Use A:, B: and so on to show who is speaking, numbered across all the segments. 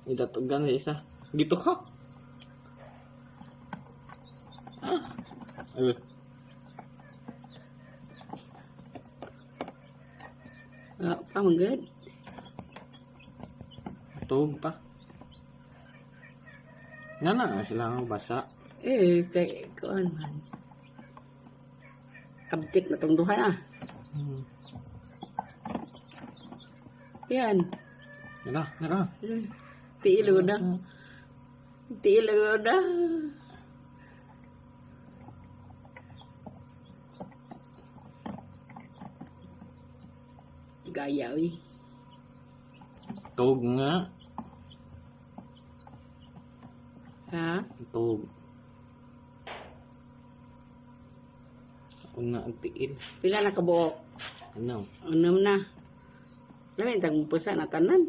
A: Idatugan sa isa. Gituhak. Ah. Ay,
B: Wala pa, man gud.
A: Tug pa. Nga na sila nga basa.
B: Eh, kay kuan man. Abtik na tong duha na. Yan.
A: Nara, nara.
B: Tiil na. Tiil na. Gaya, uy.
A: Tug nga.
B: Ha?
A: Tug. Ako na ang tiil.
B: Pila na kabuok?
A: Ano?
B: Unom na. Lamin tag pusa na tanan.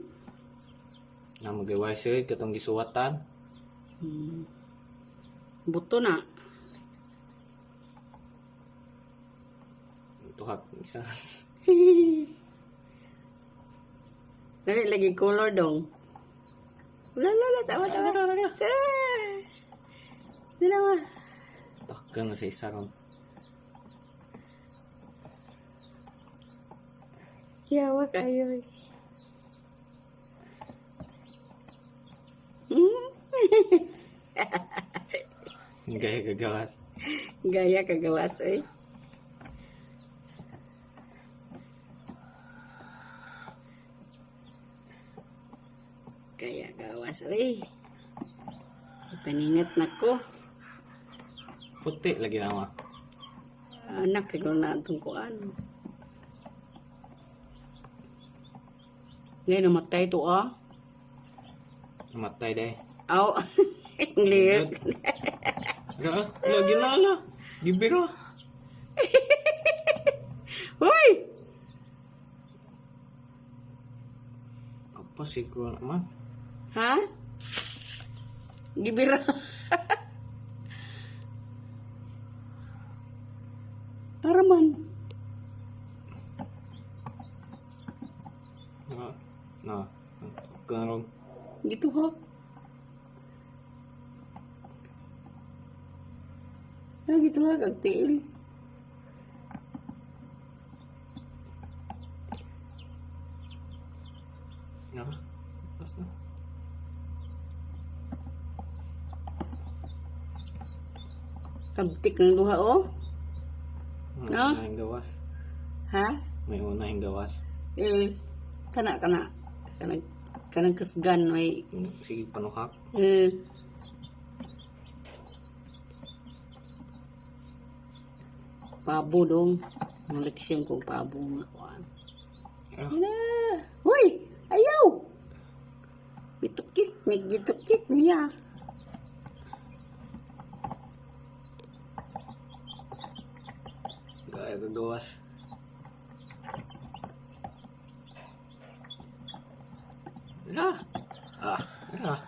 A: Na magawa sir katong gisuwatan.
B: Buto na.
A: Tuhak isa.
B: Dali lagi color dong. Wala la la, tama tama. Ah! Dalawa.
A: Tuhak na sa isa ron.
B: Yawa kayo.
A: Gaya gagawas.
B: Gaya kagawas eh. Gaya gawas eh. Paningat na ko.
A: Puti lagi na ma.
B: Anak, siguro na itong kuan. Ngayon, namatay to ah.
A: Namatay dai.
B: Aw, ang liit.
A: Ra, lagi lala. Gibiro.
B: Hoy!
A: Apa siguro naman?
B: Ha? Gibira. Para man.
A: Na, na. Karon.
B: Gituhok. Ah, gituhok ang tiil.
A: Na. Basta.
B: Kabtik ng duha oh.
A: May
B: No?
A: unahing gawas.
B: Ha?
A: May unahing gawas.
B: Eh, kana kana. Kanang kanang kasgan may
A: Sige, panuhak.
B: eh. Pabo dong. Ang leksyon ko pabo nga kuan.
A: Ah.
B: Hala. Hoy, ayaw. Gitukik, may gitukik niya.
A: Gaya gagawas. Ah! Ah! Ah!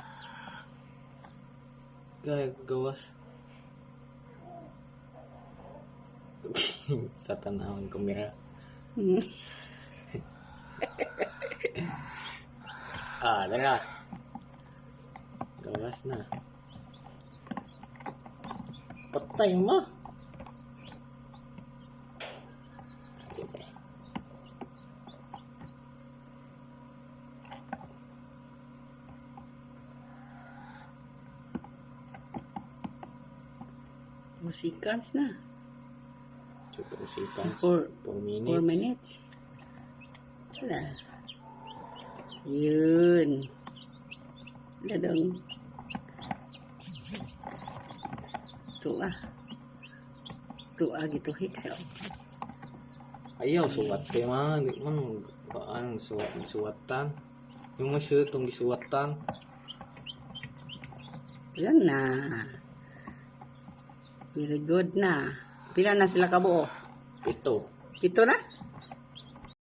A: Gaya gagawas. Sa tanawang kumira. Ah, dara. Gawas na. Patay mo.
B: Musikans na.
A: So, 4 seconds.
B: 4
A: 4 minutes.
B: 4 minutes. Wala. Yun. Wala dong. Tuwa. Tuwa gitu hiksa.
A: Ayaw, suwat kayo man. Di man, paan, suwat, suwatan. Yung mga suwat, itong gisuwatan.
B: Yan na. Very good na. Pila na sila kabuo?
A: 7.
B: 7 na?